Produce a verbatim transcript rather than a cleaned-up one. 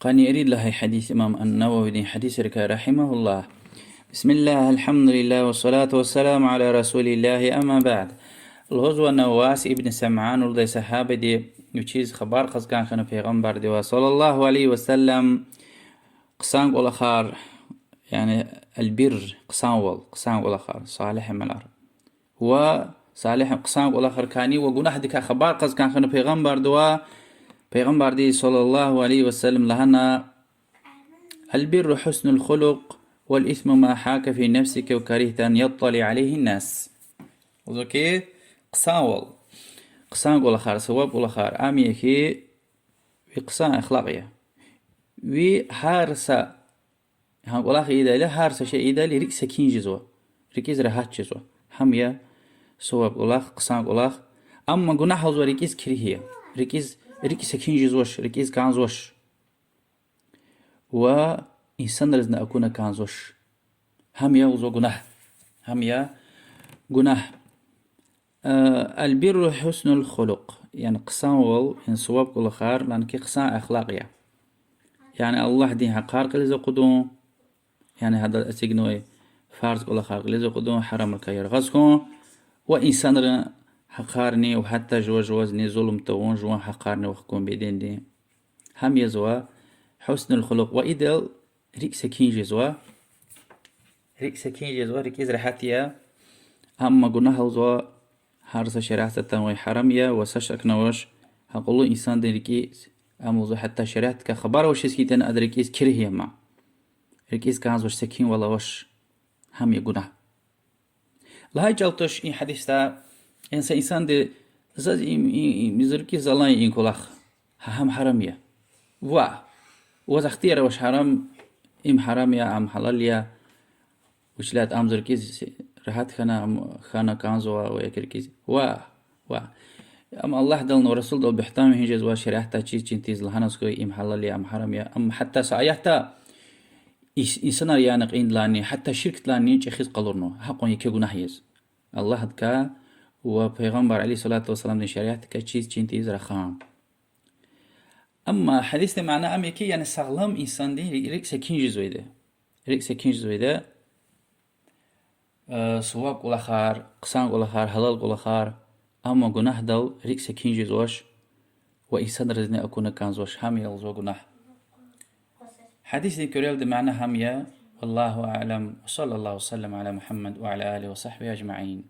Къанни ирид лагьай гьадис имам ан-Нававидин гьадисрикай, رحمه الله. بسم الله، الحمد لله، والصلاة والسلام على رسول الله، أما بعد. Лугьузва Наввас ибн Самъан лугьудай сагьабади, вичиз хабар кьаз кӀан хьана Пайгъамбардивай, صلى الله عليه وسلم, хъсан кӀвалахар, яни البر, хъсанвал, хъсан кӀвалахар, салигь амалар. Ва салигь, хъсан кӀвалахар кӀани ва гунагьдикай хабар кьаз кӀан хьана Пайгъамбардивай, Пайгъамбарди, صلى الله عليه وسلم, лагьана: البر حسن الخلق، والإثم ما حاك في نفسك وكرهت أن يطلع عليه الناس. Лугьузва хьи, хъсанвал, хъсан кӀвалахар, саваб кӀвалахар ам я хьи, ви хъсан ахлакь я. Ви гьар са, гьа кӀвалах ийидайла, гьар са шей ийидайла рикӀ секин жезва, рикӀиз регьят жезва. Гьам я саваб кӀвалах, хъсан кӀвалах. Амма гунагь, лугьузва, рикӀиз киригь я. РикӀиз, рикӀ секин жезвач, рикӀиз кӀанзавач. Ва инсанризни акуна кӀанзавач. Гьам я, лугьузва, гунагь. Гьам я гунагь. البر حسن الخلق, яни хъсанвал, яни саваб кӀвалахар, яни хъсан ахлакь я. Яни Аллагьдин гьахъар кьилиз акъудун, яни гьадаз эцигнавай фарз кӀвалахар кьилиз акъудун, гьарамрикай яргъаз хьун, ва инсанрин гьахъарни, ва гьатта жува-жувазни зулум тавун, жуван гьахъарни вахкун, бедендин. Гьам язва حسن الخلق, ва идал рикӀ секин жезва. РикӀ секин жезва, рикӀиз регьят я. Амма гунагь, лугьузва, гьар са шариатда атанвай гьарам я ва са шакни авач, гьакьуллу инсандин рикӀиз, ам, лугьузва, гьатта шариатдикай хабар авачиз хьайитӀани, адан рикӀиз киригь я ам. РикӀиз кӀанзавач, секинвал авач. Гьам я гунагь. Лагьай чӀал туш и гьадисда, яни са инсанди: заз им, им, им, зи рикӀиз залан я и кӀвалах, гьа, гьам гьарам я. Ваъ, ваз ихтияр авач гьарам, им гьарам я, ам гьалал я, вучиз лагьайтӀа ам зи рикӀиз регьят хьана, ам хьана кӀанзава ва я рикӀиз. Ваъ, ваъ. Ам Аллагьдални ва Расулдал буьгьтан вегьин жезва, шариатда чиз чин тийиз лагьаназ хьуй, им гьалал я, ам гьарам я. Амма гьатта са аятда ис-, инсанар яна кьиндалайни, гьатта ширкдалайни чӀехиз къалурнава гьакьван еке гунагь яз. Аллагьдикай ва Пайгъамбар عليه الصلاة والسلامдин шариатдикай чиз чин тийиз рахан. Амма гьадисдин мана ам я хьи, яни сагълам инсандин ри-, рикӀ секин жезвайди. РикӀ секин жезвайди. Э, суваб кӀвалахар, хъсан кӀвалахар, гьалал кӀвалахар, амма гунагьдал рикӀ секин жезвач ва инсанризни акуна кӀанзавач, гьам я лугьузва гунагь. Гьадисдин куьрелди мана гьам я. والله أعلم، وصلى الله وسلم على محمد وعلى آله وصحبه أجمعين.